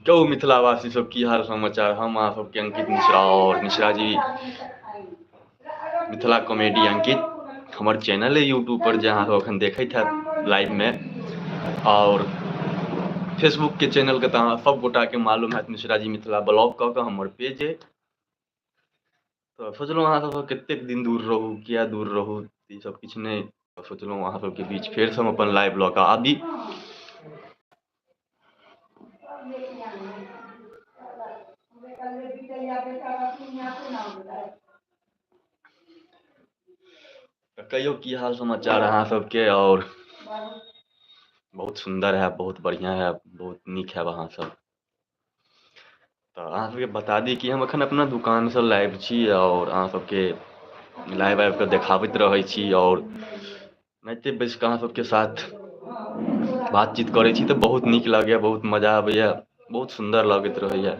कहू मिथिलावासी सब की हाल समाचार। हम अहाँ सबके अंकित मिश्रा और मिश्रा जी मिथिला कॉमेडी अंकित हमर चैनल है यूट्यूब पर जे अहाँ सब अखन देखैत हैब लाइव में, और फेसबुक के चैनल के तो अहाँ सब गोटा के मालूम हैत मिश्रा जी मिथिला ब्लॉग कऽ के हमर पेज है। तो सोचलहुँ अहाँ सबसँ कतेक दिन दूर रहू, किया दूर रहू, ई सब किछु नहि। सोचलहुँ अहाँ सबके बीच फेरसँ हम अपन लाइव लऽ कऽ आबी। तऽ कहियौ की हाल समाचार अहाँ सबके। और बहुत सुन्दर है, बहुत बढ़िया है, बहुत नीक है अहाँ सब। तऽ अहाँ सबके बता दी कि हम अखन अपना दुकानसँ लाइव छी और अहाँ सबके लाइव आबि कऽ देखाबैत रहै छी और एनाहिते बैस कऽ अहाँ सबके साथ बातचीत करै छी तऽ बहुत नीक लगैए, बहुत मजा आबैए, बहुत सुन्दर लगैत रहैए।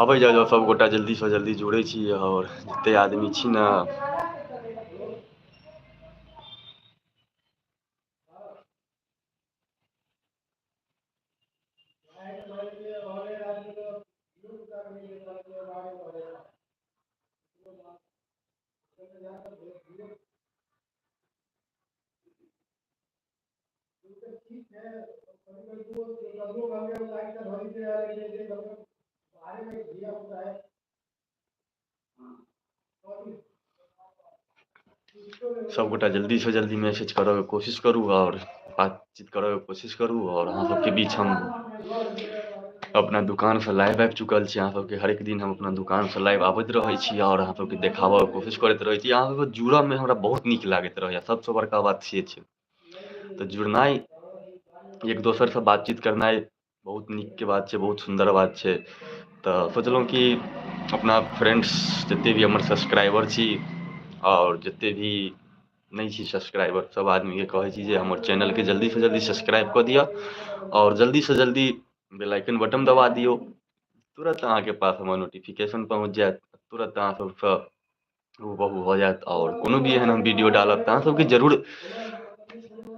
अबै जाउ जाउ सब गोटा जल्दी से जल्दी जुड़ै छी और जते आदमी छी ने सब गोटा जल्दी से जल्दी मैसेज करऽ के कोशिश करू और बातचीत करऽ के कोशिश करू। और अहाँ सबके बीच हम अपना दुकानसँ लाइव आबि चुकल छी। अहाँ सबके हरेक दिन हम अपना दुकानसँ लाइव आबैत रहै छी और अहाँ सबके देखाबऽ के कोशिश करैत रहै छी। अहाँ सबके जुड़ऽमे हमरा बहुत नीक लागैत रहैए, सबसँ बड़का बात से छै। तऽ जुड़नाइ, एक दोसरसँ बातचीत करनाइ बहुत नीकके बात छै, बहुत सुन्दर बात छै। तऽ सोचलहुँ कि अपना फ्रेंड्स जते भी हमर सब्सक्राइबर छी और जते भी नहि छी सब्सक्राइबर, सब आदमीके कहै छी जे हमर चैनलके जल्दीसँ जल्दी सब्सक्राइब कऽ दिअ और जल्दीसँ जल्दी बेल आइकन बटन दबा दियौ। तुरत अहाँके पास हमर नोटिफिकेशन पहुँच जायत, तुरत अहाँ सबसँ हूबहू भऽ जायत और कोनो भी एहन हम वीडियो डालब तऽ अहाँ सबके जरूर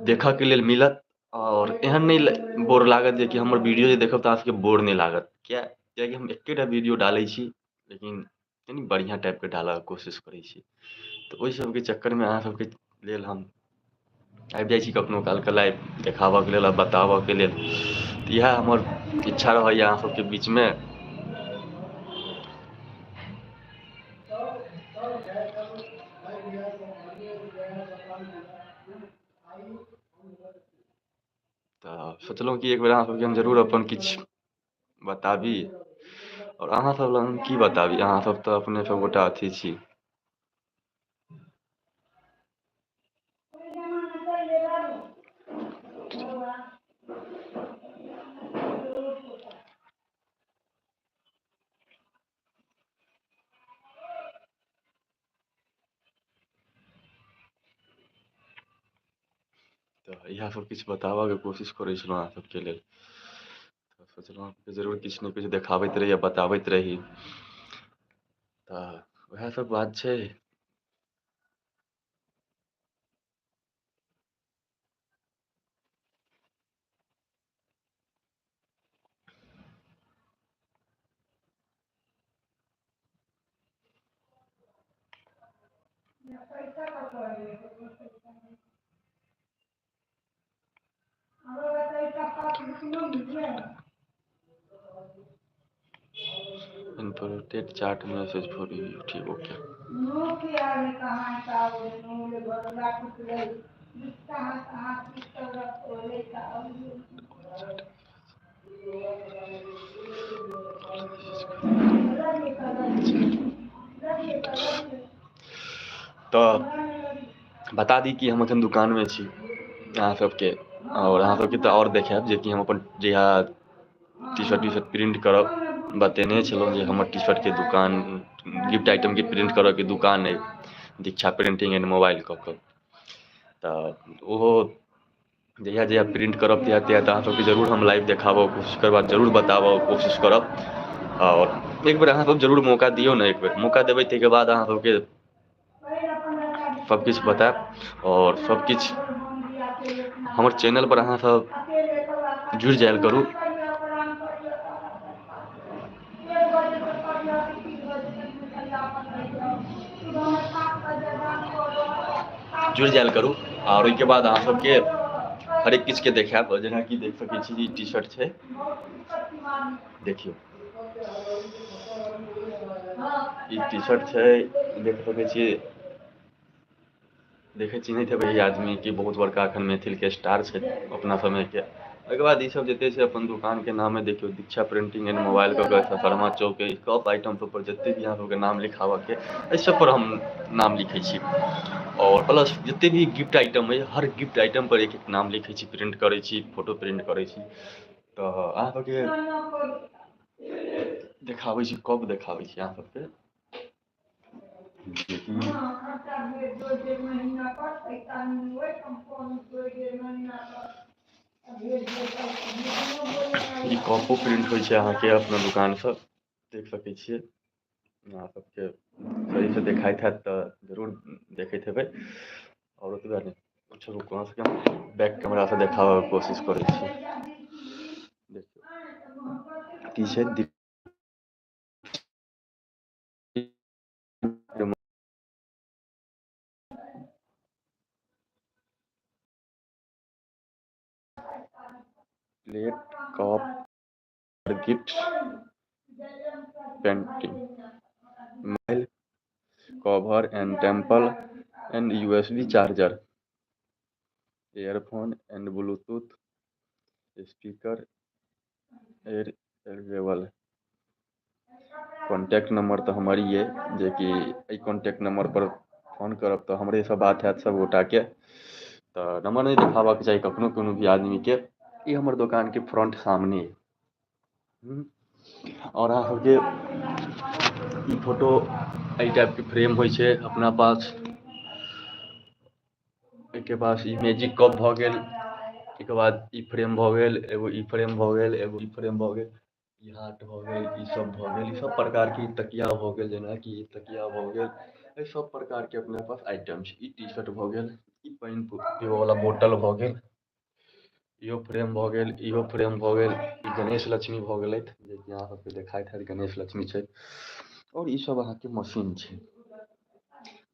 देखऽके लेल मिलत। और एहन नहि बोर लागत जे कि हमर वीडियो जे देखब तऽ अहाँ सबके बोर नहि लागत। किया कियाकि हम एकेटा वीडियो डालै छी लेकिन कनि बढ़िआँ टाइपके डालऽके कोशिश करै छी। तऽ ओहि सबके चक्करमे अहाँ सबके लेल हम आबि जाइ छी कखनो कालके लाइव देखाबऽके लेल आ बताबऽके लेल। तऽ इएह हमर इच्छा रहैए अहाँ सबके बीचमे। तऽ सोचलहुँ कि एक बेर अहाँ सबके हम जरूर अपन किछु बताबी। और अहाँ सब लग हम की बताबी, अहाँ सब तऽ अपने सब गोटा अथी छी। तऽ इएह सब किछु बताबऽके कोशिश करै छलहुँ अहाँ सबके लेल। तऽ सोचलहुँ अहाँके जरूर किछु ने किछु देखाबैत रही आ बताबैत रही। तऽ उएह सब बात छै। Imported chat message for you, ठीक, ओके। तऽ बता दी कि हम अखन दुकानमे छी अहाँ सबके, और अहाँ सबके तऽ और देखायब जे कि हम अपन जहिया टी शर्ट प्रिंट करब बतेने छलहुँ जे हमर टी शर्टके दुकान, गिफ्ट आइटमके प्रिंट करऽके दुकान अइ, दीक्षा प्रिंटिंग एंड मोबाइल कऽ कऽ। तऽ ओहो जहिया जहिया प्रिंट करब तहिया तहिया तऽ अहाँ सबके जरूर हम लाइव देखाबऽ कोशिश करब, जरूर बताबऽ कोशिश करब। आओर एक बेर अहाँ सब जरूर मौका दियौ ने, एक बेर मौका देबै ताहिके बाद अहाँ सबके सब किछु बतायब। आओर सब किछु हमर चैनल पर अहाँ सब जुड़ि जायल करू। जुड़ि जायल करू आओर ओहिके बाद अहाँ सबके हरेक किछुके देखायब। जेनाकि देख सकै छी टी शर्ट छै, देखियौ ई टी शर्ट छै, देख सकै छियै। देखै चिन्हैत हेबै ई आदमी कि बहुत बड़का एखन मैथिलके स्टार छै अपना समयके। ओहिके बाद ईसब जते छै अपन दुकानके नामे देखियौ, दीक्षा प्रिंटिंग एंड मोबाइल कऽ कऽ शर्मा चौक कप आइटम सब पर जते भी अहाँ सबके नाम लिखाबऽके एहि सब पर हम नाम लिखै छी। आओर प्लस जते भी गिफ्ट आइटम अइ हर गिफ्ट आइटम पर एक एक नाम लिखै छी, प्रिंट करै छी, फोटो प्रिंट करै छी। तऽ अहाँ सबके देखाबै छी, कप देखाबै छी अहाँ सबके। ई कपो प्रिंट होइ छै अहाँके अपना दुकानसँ, देख सकै छियै। अहाँ सबके सहीसँ देखाइत हैत तऽ जरूर देखैत हेबै। आओर ओतबे नहि, अच्छा रुकू, अहाँ सबके हम बैक कैमरासँ देखाबऽके कोशिश करै छी। देखियौ की छै plate, cup, gift, painting, mobile cover and temple and USB charger, earphone and Bluetooth speaker available. Contact number तऽ हमर ई अइ, जेकि एहि कॉन्टैक्ट नंबर पर फोन करब तऽ हमरेसँ बात हैत सब गोटाके। तऽ नंबर नहि देखाबऽके चाही कखनो कोनो भी आदमीके। ई हमर दोकानके फ्रंट सामने अइ। आओर अहाँ सबके ई फोटो एहि टाइपके फ्रेम होइ छै अपना पास। एहिके पास ई मैजिक कप भऽ गेल, एहिके बाद ई फ्रेम भऽ गेल, एगो ई फ्रेम भऽ गेल, एगो ई फ्रेम भऽ गेल, ई हाथ भऽ गेल, ई सब भऽ गेल, ई सब प्रकारके तकिया भऽ गेल, जेनाकि ई तकिया भऽ गेल, एहि सब प्रकारके अपना पास आइटम छै। ई टी शर्ट भऽ गेल, ई पानि पीबऽवला बोतल भऽ गेल, इहो फ्रेम भऽ गेल, इहो फ्रेम भऽ गेल, ई गणेश लक्ष्मी भऽ गेलथि, जेकि अहाँ सबके देखाइत हैत गणेश लक्ष्मी छै। आओर ई सब अहाँके मशीन छै।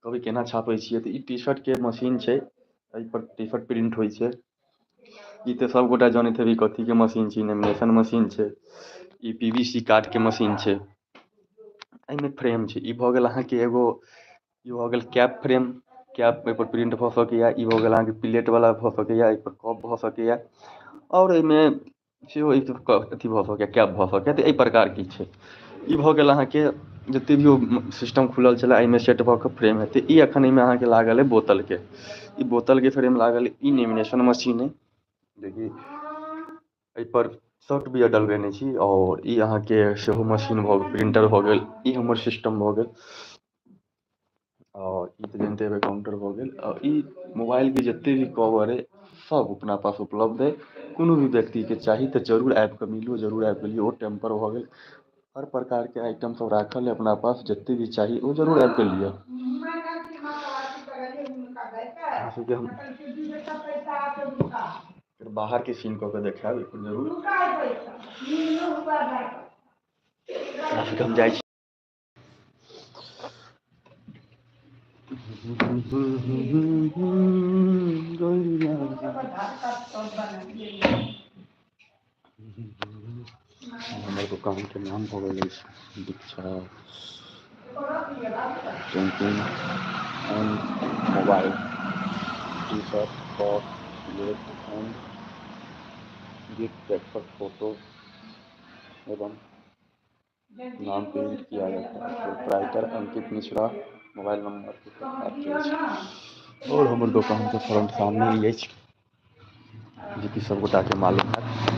कभी केना छापै छियै तऽ ई टी शर्टके मशीन छै, एहिपर टी शर्ट प्रिंट होइ छै। ई तऽ सब गोटा जनैत हेबै कथीके मशीन छै, लेमिनेशन मशीन छै। ई PVC कार्डके मशीन छै, एहिमे फ्रेम छै। ई भऽ गेल अहाँके एगो, ई भऽ गेल कैप फ्रेम, कैप एहिपर प्रिंट भऽ सकैए। ई भऽ गेल अहाँके प्लेटवला भऽ सकैए, एहिपर कप भऽ सकैए, आओर एहिमे सेहो अथी भऽ सकैए, कैप भऽ सकैए। तऽ एहि प्रकारके छै। ई भऽ गेल अहाँके जते भी ओ सिस्टम खुलल छलै एहिमे सेट भऽ कऽ फ्रेम हेतै। ई एखन एहिमे अहाँके लागल अइ बोतलके, ई बोतलके फ्रेम लागल अइ। ई लेमिनेशन मशीन अइ, जेकि एहिपर शर्ट भी डलबेने छी। आओर ई अहाँके सेहो मशीन भऽ गेल, प्रिंटर भऽ गेल। ई हमर सिस्टम भऽ गेल। आओर ई तऽ जनिते हेबै काउंटर भऽ गेल। आओर ई मोबाइलके जते भी कवर अइ सब अपना पास उपलब्ध अइ। कोनो भी व्यक्तिके चाही तऽ जरूर आबि कऽ मिलू, जरूर आबि कऽ लियौ। ओ टेम्पर भऽ गेल, हर प्रकारके आइटम सब राखल अइ अपना पास, जते भी चाही ओ जरूर आबि कऽ लिअ। अहाँ सबके हम बाहरके सीन कऽ कऽ देखायब एक जरूर। अहाँ सबके हम जाइ छी। हमर दुकानके नाम भऽ गेल अछि Diksha printing and mobile, T shirt, cup, plate and gift paper, photo एवं नाम प्रिंट किया जाता है। प्रोपराइटर अंकित मिश्रा, मोबाइल नंबर के अछि। और हमर दोकानके फ्रंट सामने ही अछि, जेकि सब गोटाके मालूम हैत।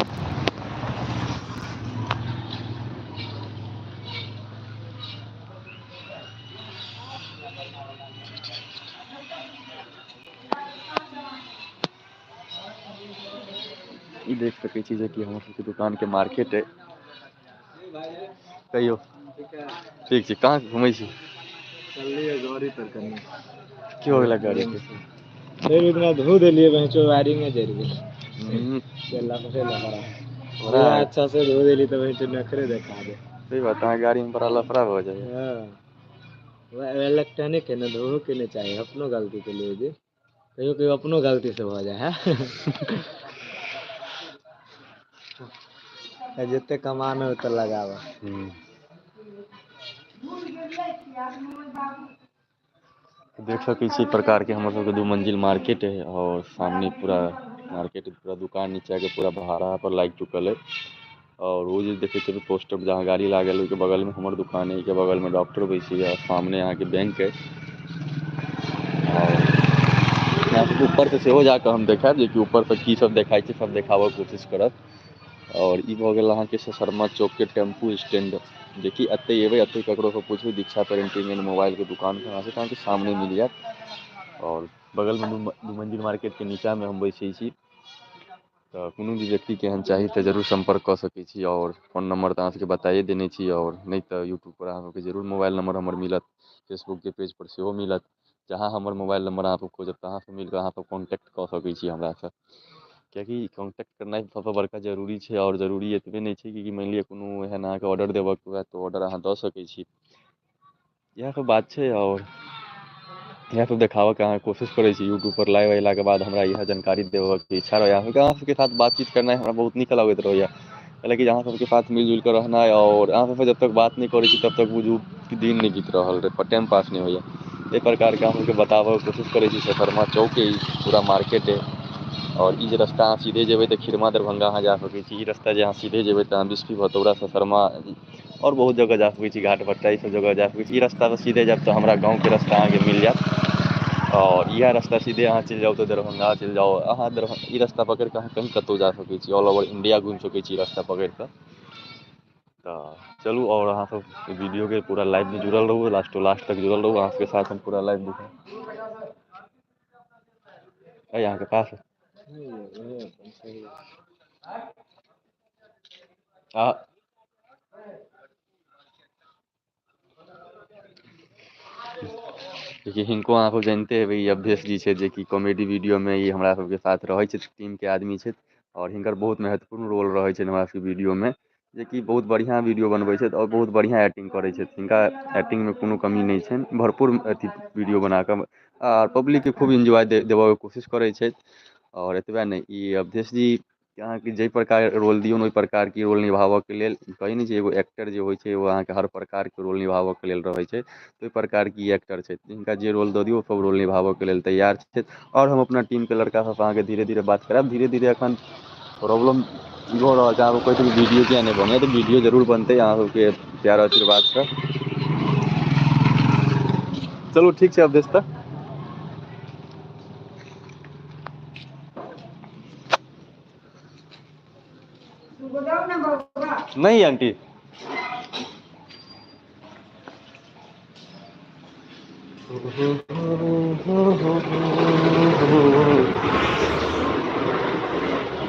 ई देख सकै छी जे कि हमर सबके दुकान के मार्केट है। कहियो ठीक छी, कहाँ घुमै छी? चललियै गाड़ी पर कनि। की हो गेलै गाड़ी के? फेर इतना धो देलियै बहचो वायरिंग जरि गेल। लफड़े लफड़ा बड़ा अच्छा से धो देली तऽ बहचो नखरे देखा दे। सही बात, अहाँ गाड़ी में बड़ा लफड़ा भऽ जाइए। हाँ, इलेक्ट्रॉनिक है ना, धोहो के नहि चाही। अपनो गलती के लिए जे कहियो कहियो अपनो गलती से भऽ जाइ है। जते कमाना ओते लगाबऽ। देख सकै छी प्रकार के हमर सबके 2 मंजिल मार्केट है और सामने पूरा मार्केट पूरा दुकान नीचा के पूरा भाड़ा पर लागि चुकल है। और वो जे देखे छी पोस्टर जहाँ गाड़ी लागल है, ओहिके बगल में हमर दुकान है, के बगल में डॉक्टर बैसी है और सामने अहाँ के बैंक है। और यहाँ से ऊपर से सेहो जाके हम देखायब जे कि ऊपर से की सब देखाइ छै, सब देखाबऽ के कोशिश करब। और ई भऽ गेल अहाँके शर्मा चौक के टेम्पू स्टैंड, जेकि एतै एबै एतै ककरो से पूछबै दीक्षा प्रिंटिंग एंड मोबाइल के दुकान कहाँ छै, तऽ अहाँके सामने मिल जायत। और बगल में दू मंजिल मार्केट के नीचा में हम बैसै छी। तऽ कोनो भी व्यक्ति के एहन चाही तऽ जरूर सम्पर्क कऽ सकै छी। और फोन नंबर तऽ अहाँ सबके बताइए देने छी, और नहि तऽ यूट्यूब पर अहाँ सबके जरूर मोबाइल नंबर हमर मिलत, फेसबुक के पेज पर सेहो मिलत। जहाँ हमर मोबाइल नंबर अहाँ सब खोजब तहाँ से मिलके अहाँ सब कॉन्टैक्ट कऽ सकै छी हमरासँ। कियाकि कॉन्टैक्ट करनाइ सबसँ बड़का जरूरी छै। और जरूरी एतबे नहि छै कि मानि लिअ कोनो एहन अहाँके ऑर्डर देबऽके हुए तऽ ऑर्डर अहाँ दऽ सकै छी। इएह सब बात छै। और इएह सब देखाबऽके अहाँ कोशिश करै छी। यूट्यूब पर लाइव अयलाके बाद हमरा इएह जानकारी देबऽके इच्छा रहैए। अहाँ सबके साथ बातचीत करनाइ हमरा बहुत नीक लगैत रहैए। कैलाकि अहाँ सबके साथ मिलजुल कऽ रहनाइ और अहाँ सबसँ जब तक बात नहि करै छी तब तक बुझू कि दिन नहि बीत रहल रहै, टाइम पास नहि होइए। एहि प्रकारके अहाँ सबके बताबऽके कोशिश करै छी। शर्मा चौक ई पूरा मार्केट है। और ई जे रास्ता अहाँ सीधे जेबै तऽ खिरमा दरभंगा अहाँ जा सकै छी। ई रास्ता जे अहाँ सीधे जेबै तऽ अहाँ बिस्फी भतौरा शर्मा और बहुत जगह जा सकै छी, घाट भट्टा ई सब जगह जा सकै छी। ई रास्ता से सीधे जायब तऽ हमरा गाँवके रास्ता अहाँके मिल जायत। और इएह रास्ता सीधे अहाँ चलि जाउ तऽ दरभंगा चलि जाउ। अहाँ ई रास्ता पकड़ि कऽ अहाँ कहीं कतहु जा सकै छी, ऑल ओवर इंडिया घुमि सकै छी ई रास्ता पकड़ि कऽ। तऽ चलू और अहाँ सब वीडियो के पूरा लाइव में जुड़ल रहू, लास्ट टू लास्ट तक जुड़ल रहू। अहाँ सबके साथ हम पूरा लाइव देखब। अहाँके पास आ देखिए हिनको अहाँ सब जानते हेबै, ई अवधेश जी छै जेकि कॉमेडी वीडियो में ई हमरा सबके साथ रहै छै, टीम के आदमी छै। और हिनकर बहुत महत्वपूर्ण रोल रहै छै हमरा सबके वीडियो में, जेकि बहुत बढ़िआँ वीडियो बनबै छथि और बहुत बढ़िआँ एक्टिंग करै छथि। हिनका एक्टिंग में कोनो कमी नहि छनि, भरपूर अथी वीडियो बनाकऽ आ पब्लिक के खूब एन्जॉय देबऽके कोशिश करै छथि। और एतबे नहि, ई अवधेश जी अहाँके जाहि प्रकार रोल दियौन ओहि प्रकारके रोल निभाबऽके लेल कहै नहि छै एगो एक्टर जे होइ छै ओ अहाँके हर प्रकारके रोल निभाबऽके लेल रहै छै, ओहि प्रकारके ई एक्टर छथि। हिनका जे रोल दऽ दियौ सब रोल निभाबऽके लेल तैयार छथि। और हम अपना टीमके लड़का सबसँ अहाँके धीरे धीरे बात करायब। धीरे धीरे एखन प्रॉब्लम भऽ रहल छै। अहाँ सब कहै छी वीडियो किया नहि बनैया, तऽ वीडियो जरूर बनतै अहाँ सबके प्यार आशीर्वादसँ। चलू ठीक छै अवधेश तऽ। नहीं आंटी,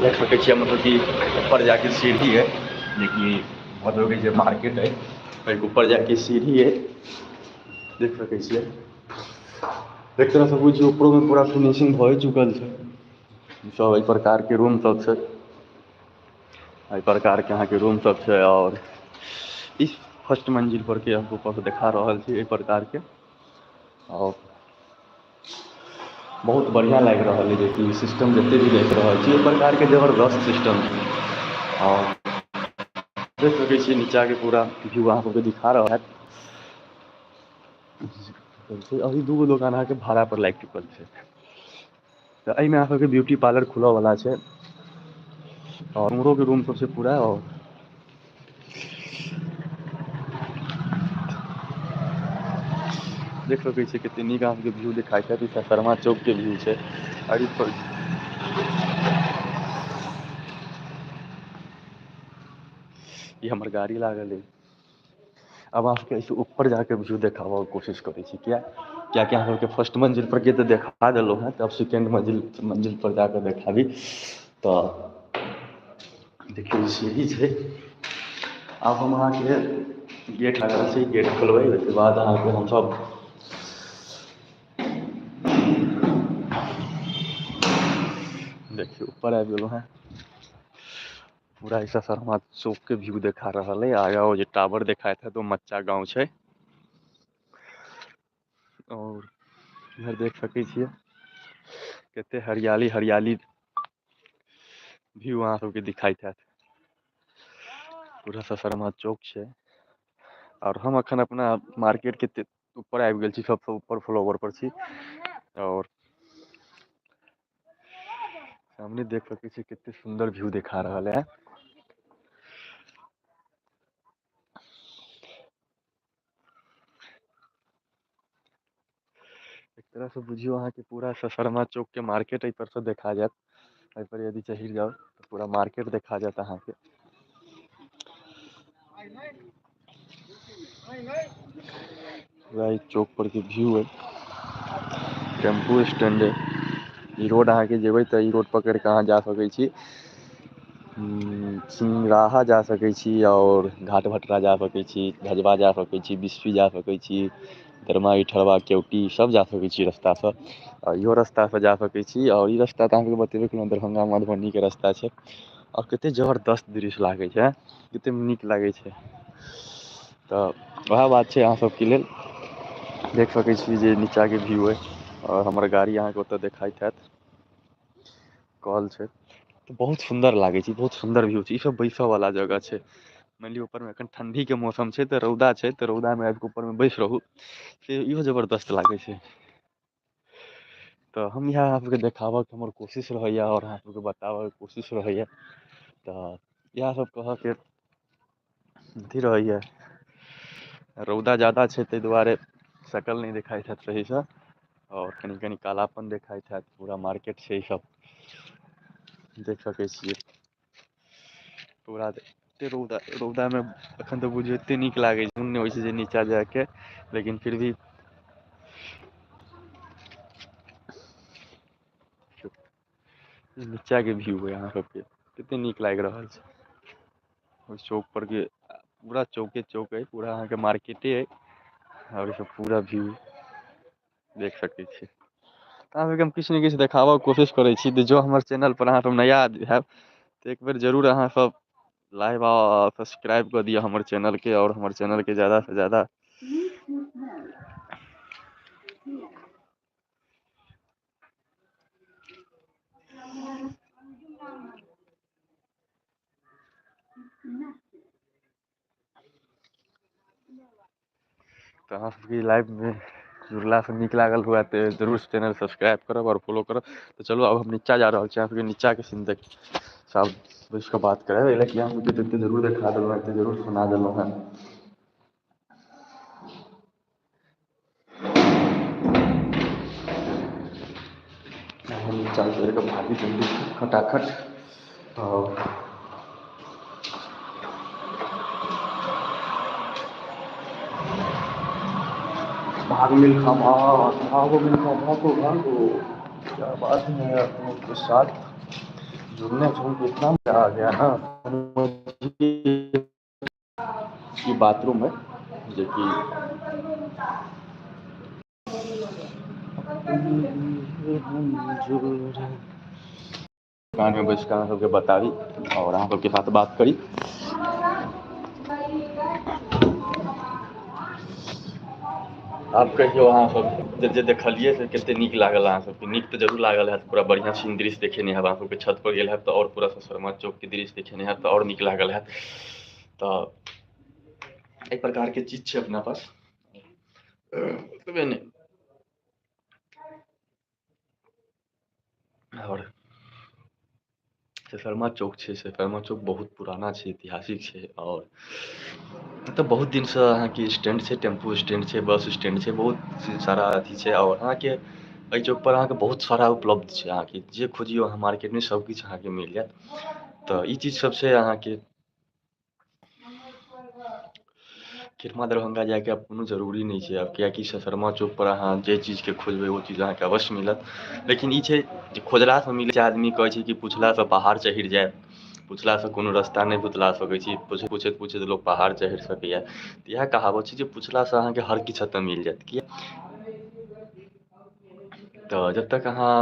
देख सकै छियै मतलब कि ऊपर जाके सीढ़ी है, जेकि भदौके जे मार्केट है ओहिके ऊपर जाके सीढ़ी है, देख सकै छियै। एक तरहसँ बुझियौ ऊपरोमे पूरा फिनिशिंग भए चुकल छै। सब एहि प्रकारके रूम सब छै, एहि प्रकारके अहाँके रूम सब छै। और इस फर्स्ट मंजिल पर के हम ऊपर से देखा रहल छी एहि प्रकारके। और बहुत बढ़िआँ लागि रहल है जेकि सिस्टम जते भी देख रहल छी एहि प्रकारके जबरदस्त सिस्टम छै। और देख सकै छियै नीचाके पूरा व्यू अहाँ सबके दिखा रहल है। अभी 2 गो दोकान अहाँके भाड़ा पर लागि चुकल छै। तऽ एहिमे अहाँ सबके ब्यूटी पार्लर खुलऽ वाला छै और उम्हरो के रूम सब छै पूरा। और देख सकै छियै कते नीक अहाँ सबके व्यू देखाइ छै। ई शर्मा चौक के व्यू छै। और ई पर ई हमर गाड़ी लागल है। अब अहाँ सबके एहिसँ ऊपर जाके व्यू देखाबऽ के कोशिश करै छी। किया कियाकि अहाँ सबके फर्स्ट मंजिल पर के तऽ देखा देलहुँ हेँ, तऽ अब सेकेंड मंजिल पर जाके देखाबी। तऽ देखियौ सीढ़ी छै। आब हम अहाँके गेट लागल छै, गेट खोलबै, ओहिके बाद अहाँके हमसब देखियौ ऊपर आबि गेलहुँ हेँ। पूरा ई ससरमा चौक के व्यू देखा रहल है। आगा ओ जे टावर देखाइत हैत ओ मच्चा गाँव छै। और इधर देख सकै छियै कते हरियाली हरियाली व्यू अहाँ सबके दिखाइत हैत। पूरा ससरमा चौक छै। और हम अखन अपना मार्केट के ऊपर आबि गेल छी, सबसँ ऊपर फ्लोर पर छी। और सामने देख सकै छी कते सुंदर व्यू देखा रहल है। एक तरह से बुझियौ अहाँके पूरा ससरमा चौक के मार्केट एहि पर से देखा जायत। एहि पर यदि चढ़ि जाउ तऽ पूरा मार्केट देखा जायत अहाँके। पूरा ई चौक पर के व्यू है। टेम्पू स्टैंड है। ई रोड अहाँके जेबै तऽ ई रोड पकड़ि कऽ अहाँ जा सकै छी, सिंगराहा जा सकै छी और घाट भटरा जा सकै छी, धजवा जा सकै छी, बिस्फी जा सकै छी, दरमा इठरवा केवटी सब जा सकै छी रास्तासँ। और इहो रास्तासँ जा सकै छी। और ई रास्ता तऽ अहाँके बतेबे केलहुँ, दरभंगा मधुबनी के रास्ता छै। और कते जबरदस्त दृश्य लागै छै, कते नीक लागै छै। तऽ वएह बात छै अहाँ सबके लेल। देख सकै छी जे नीचा के व्यू है और हमर गाड़ी अहाँके ओतऽ देखाइत हैत, कल छै। तऽ बहुत सुन्दर लागै छै, बहुत सुन्दर व्यू छै। ई सब बैसऽ वाला जगह छै। मानि लियौ ऊपर मे एखन ठंडी के मौसम छै तऽ रौदा छै, तऽ रौदा मे आबि कऽ ऊपर मे बैस रहू से इहो जबरदस्त लागै छै। तऽ हम इएह अहाँ सबके देखाबऽके हमर कोशिश रहैया और अहाँ सबके बताबऽके कोशिश रहैया। तऽ इएह सब कहऽके अथी रहैया। रौदा ज्यादा छै ताहि दुआरे शकल नहि देखाइत हैत सहीसँ और कनि कनि कालापन देखाइत हैत। पूरा मार्केट छै ई सब देख सकै छियै। पूरा एते रौदा, रौदा मे एखन तऽ बुझियौ एते नीक लागै छै, मोन नहि होइ छै जे नीचा जायके, लेकिन फिर भी नीचा के व्यू है अहाँ सबके कते नीक लागि रहल छै। ओहि चौक पर के पूरा चौके चौक है, पूरा अहाँके मार्केटे है और ई सब पूरा व्यू देख सकै छी। अहाँ सबके हम किछु ने किछु देखाबऽके कोशिश करै छी। तऽ जँ हमर चैनल पर अहाँ सब नया हैब तऽ एक बेर जरूर अहाँ सब लाइव आ सब्सक्राइब कऽ दिअ हमर चैनल के और हमर चैनल के ज्यादा से ज्यादा तऽ अहाँ सबके लाइव मे जुड़लासँ नीक लागल हुए तऽ जरूर चैनल सब्सक्राइब करब और फॉलो करब। तऽ चलू आब हम नीचा जा रहल छी, अहाँ सबके नीचा के सीन देख सब बैस कऽ बात करब। एहि लए कि अहाँ सबके एते जरूर देखा देलहुँ, एते जरूर सुना देलहुँ हेँ। हम नीचा उतरि कऽ भागी जल्दी खटाखट। और भाग मिल्खा भाग, भागो मिल्खा भागो भागो। क्या बात है आप लोगों के साथ जुड़ने से हमको इतना मजा आ गया ना। ये बाथरूम है जो कि दुकान में बैस कऽ अहाँ सबके बताबी और अहाँ सबके साथ बात करी। आब कहियौ अहाँ सब जे जे देखलियै से कते नीक लागल अहाँ सबके? नीक तऽ जरूर लागल हैत। पूरा बढ़िआँ सीन दृश्य देखेने हैब। अहाँ सबके छत पर गेल हैब तऽ और पूरा ससरमा चौक के दृश्य देखेने हैब तऽ और नीक लागल हैत। तऽ एहि प्रकार के चीज छै अपना पास, ओतबे नहि। और ससरमा चौक छै, ससरमा चौक बहुत पुराना छै, ऐतिहासिक छै और एतऽ बहुत दिनसँ अहाँके स्टैंड छै, टेम्पू स्टैंड छै, बस स्टैंड छै, बहुत सारा अथी छै। और अहाँके एहि चौक पर अहाँके बहुत सारा उपलब्ध छै। अहाँके जे खोजियौ अहाँ मार्केटमे सब किछु अहाँके मिल जायत। तऽ ई चीज सब छै अहाँके। खिरमा दरभंगा जायके आब कोनो जरूरी नहि छै आब, किएकि ससरमा चौक पर अहाँ जे चीजके खोजबै ओ चीज अहाँके अवश्य मिलत। लेकिन ई छै जे खोजलासँ मिलै छै। आदमी कहै छै कि पुछलासँ पहाड़ चढ़ि जायब, पुछलासँ कोनो रस्ता नहि बतला सकै छी। पूछैत पूछैत लोक पहाड़ चढ़ि सकैए। तऽ इएह कहावत छै जे पुछलासँ अहाँके हर किछु एतऽ मिल जायत। किया तऽ जब तक अहाँ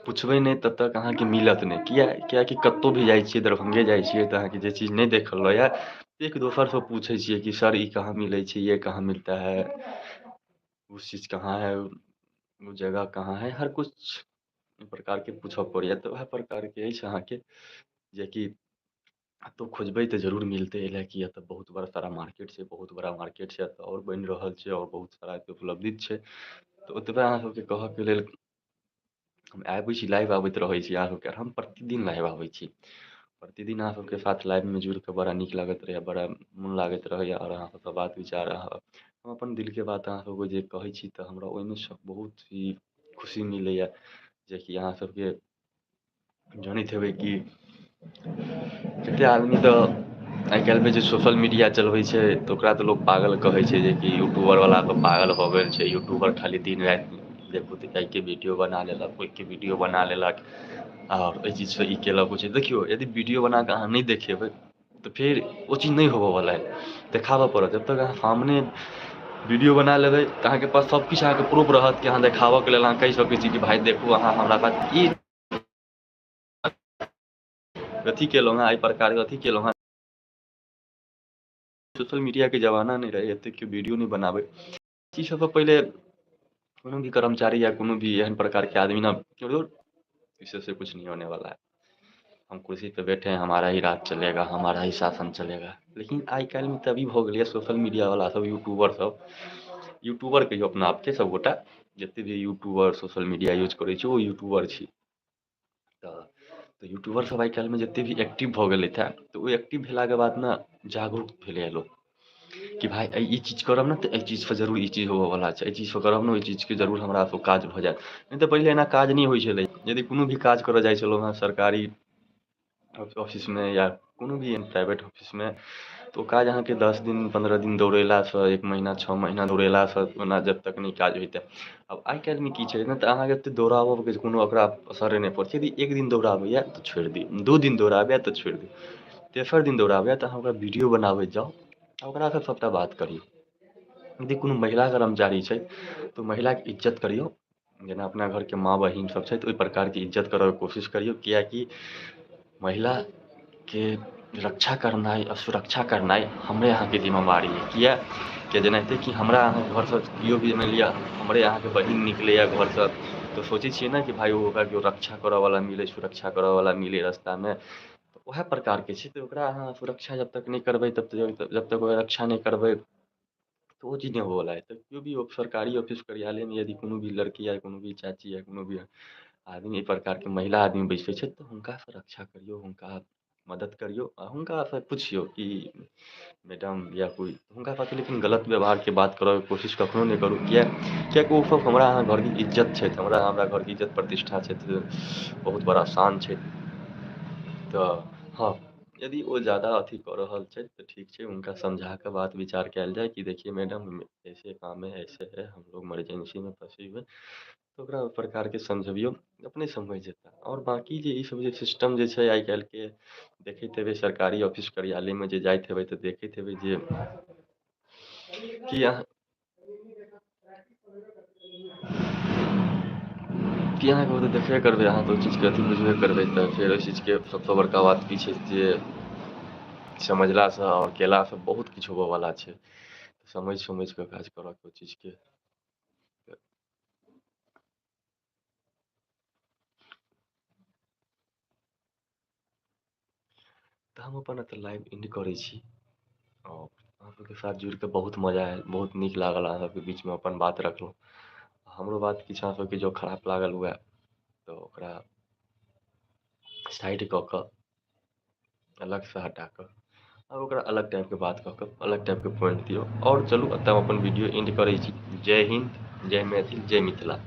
पुछबै नहि तब तक अहाँके मिलत नहि। किया कियाकि कतहु भी जाइ छियै, दरभंगे जाइ छियै, तऽ अहाँके जे चीज नहि देखल रहैए एक दोसरसँ पूछै छियै कि सर ई कहाँ मिलै छै, ये कहाँ मिलता है, उस चीज कहाँ है, ओ जगह कहाँ है, हर कुछ प्रकारके पूछऽ पड़ैए। तऽ उएह प्रकारके अछि अहाँके जेकि कतहु खोजबै तऽ जरूर मिलतै। एहि लए कि एतऽ बहुत बड़ा सारा मार्केट छै, बहुत बड़ा मार्केट छै एतऽ, आओर बनि रहल छै आओर बहुत सारा एतऽ उपलब्धि छै। तऽ ओतबे अहाँ सबके कहऽके लेल हम आबै छी, लाइव आबैत रहै छी अहाँ सबके। हम प्रतिदिन लाइव आबै छी, प्रतिदिन अहाँ सबके साथ लाइवमे जुड़िकऽ बड़ा नीक लागैत रहैए, बड़ा मोन लागैत रहैए। आओर अहाँ सबसँ बात विचार, हम अपन दिलके बात अहाँ सबके जे कहै छी तऽ हमरा ओहिमे बहुत ही खुशी मिलैए। जेकि अहाँ सबके जनैत हेबै कि कतेक आदमी तऽ आइ काल्हिमे जे सोशल मीडिया चलबै छै तऽ ओकरा तऽ लोक पागल कहै छै, जेकि यूट्यूबरवला तऽ पागल भऽ गेल छै, यूट्यूबर खाली दिन राति देखू तऽ एहिके वीडियो बना लेलक, ओहिके वीडियो बना लेलक, आओर एहि चीजसँ ई केलक ओ चीज। देखियौ, यदि वीडियो बना कऽ अहाँ नहि देखेबै तऽ फेर ओ चीज नहि होबऽवला हइ, देखाबऽ पड़त। जब तक अहाँ सामने वीडियो बना लेबै तऽ अहाँके पास सब किछु अहाँके प्रूफ रहत कि अहाँ देखाबऽके लेल अहाँ कहि सकै छी कि भाइ देखू अहाँ हमरा पास ई अथी केलहुँ हेँ, एहि प्रकारके अथी केलहुँ हेँ। सोशल मीडियाके जमाना नहि रहै, एतेक केओ वीडियो नहि बनाबै। ई सबसँ पहिले कोनो भी कर्मचारी या कोनो भी एहन प्रकारके आदमी ने, इससे कुछ नहीं होने वाला है, हम कुर्सी पे बैठे हैं, हमारा ही राज चलेगा, हमारा ही शासन चलेगा। लेकिन आइ काल्हिमे तऽ अभी भऽ गेलैए सोशल मीडियावला सब, यूट्यूबर सब, यूट्यूबर कहियौ अपना आपके, सबगोटा जते भी यूट्यूबर सोशल मीडिया यूज करै छै ओ यूट्यूबर छी। तऽ यूट्यूबर सब आइ काल्हिमे जते भी एक्टिव भऽ गेलथि हेँ तऽ ओ एक्टिव भेलाके बाद ने जागरूक भेलैए लोक कि भाइ ई चीज करब ने तऽ एहि चीजपर जरूर ई चीज होबऽवला छै, एहि चीजपर करब ने ओहि चीजके जरूर हमरा काज भऽ जायत। नहि तऽ पहिले एना काज नहि होइ छलै। यदि कोनो भी काज करऽ जाइ छलहुँ हेँ सरकारी ऑफिसमे या कोनो भी प्राइवेट ऑफिसमे, तऽ ओ काज अहाँके 10 दिन 15 दिन दौड़ेलासँ, 1 महीना 6 महीना दौड़ेलासँ ओना जब तक नहि काज होइतै। आब आइ काल्हिमे की छै ने तऽ अहाँके एतेक दौड़ाबऽके कोनो ओकरा असरे नहि पड़ै छै। यदि 1 दिन दौड़ाबैए तऽ छोड़ि दियौ, 2 दिन दौड़ाबैए तऽ छोड़ि दियौ, तेसर दिन दौड़ाबैए तऽ अहाँ ओकरा वीडियो बनाबैत जाउ आ ओकरासँ सबटा बात करियौ। यदि कोनो महिला कर्मचारी छै तऽ महिलाके इज्जत करियौ, जेना अपना घरके माँ बहिन सब छै तऽ ओहि प्रकारके इज्जत करऽके कोशिश करियौ। किएकि महिलाके रक्षा करनाइ आ सुरक्षा करनाइ हमरे अहाँके जिम्मेवारी अइ। किया कि जेनाहिते कि हमरा अहाँके घरसँ केओ भी मानि लिअ हमरे अहाँके बहिन निकलैए घरसँ तऽ सोचै छियै ने कि भाइ ओकरा केओ रक्षा करऽवला मिलै, सुरक्षा करऽवला मिलै रस्तामे, तऽ उएह प्रकारके छै। तऽ ओकरा अहाँ सुरक्षा जब तक नहि करबै तब जब तक ओकरा रक्षा नहि करबै तऽ ओ चीज नहि होबऽवला हइ। तऽ केओ भी सरकारी ऑफिस कार्यालयमे यदि कोनो भी लड़की या कोनो भी चाची या कोनो भी आदमी एहि प्रकारके महिला आदमी बैसै छै तऽ हुनकासँ रक्षा करियौ, हुनका मदद करियौ आ हुनकासँ पुछियौ कि मैडम या कोइ हुनका साथ लेकिन गलत व्यवहारके बात करऽके कोशिश कखनो नहि करू। किया कियाकि ओसब हमरा अहाँ घरके इज्जत छथि, हमरा हमरा घरके इज्जत प्रतिष्ठा छथि, बहुत बड़ा शान छै। तऽ हँ, यदि ओ जादा अथी कऽ रहल छथि तऽ ठीक छै, हुनका समझाकऽ बात विचार कयल जाय कि देखिए मैडम ऐसे काम है, ऐसे है, हम लोग इमरजेंसीमे फँसे हुए, तऽ ओकरा ओहि प्रकारके समझबियौ, अपने समझि जेता। आओर बाँकी जे ईसब जे सिस्टम जे छै आइ काल्हिके देखैत हेबै सरकारी ऑफिस कार्यालयमे जे जाइत हेबै तऽ देखैत हेबै जे कि अहाँ कि अहाँके ओ तऽ देखबे करबै, अहाँ तऽ ओहि चीजके अथी बुझबे करबै। तऽ फेर ओहि चीजके सबसँ बड़का बात की छै जे समझलासँ आओर केलासँ बहुत किछु होबऽवला छै। समझि समझिकऽ काज करऽके ओहि चीजके। तऽ हम अपन एतऽ लाइव एंड करै छी। आओर अहाँ सबके साथ जुड़िकऽ बहुत मजा आयल, बहुत नीक लागल अहाँ सबके बीचमे अपन बात रखलहुँ। हमरो बात किछु अहाँ सबके जँ खराब लागल हुए तऽ ओकरा साइड कऽ कऽ अलगसँ हटा कऽ आओर ओकरा अलग टाइपके बात कऽ कऽ अलग टाइपके पॉइंट दियौ। आओर चलू एतऽ हम अपन वीडियो एंड करै छी। जय हिन्द, जय मैथिल, जय मिथिला।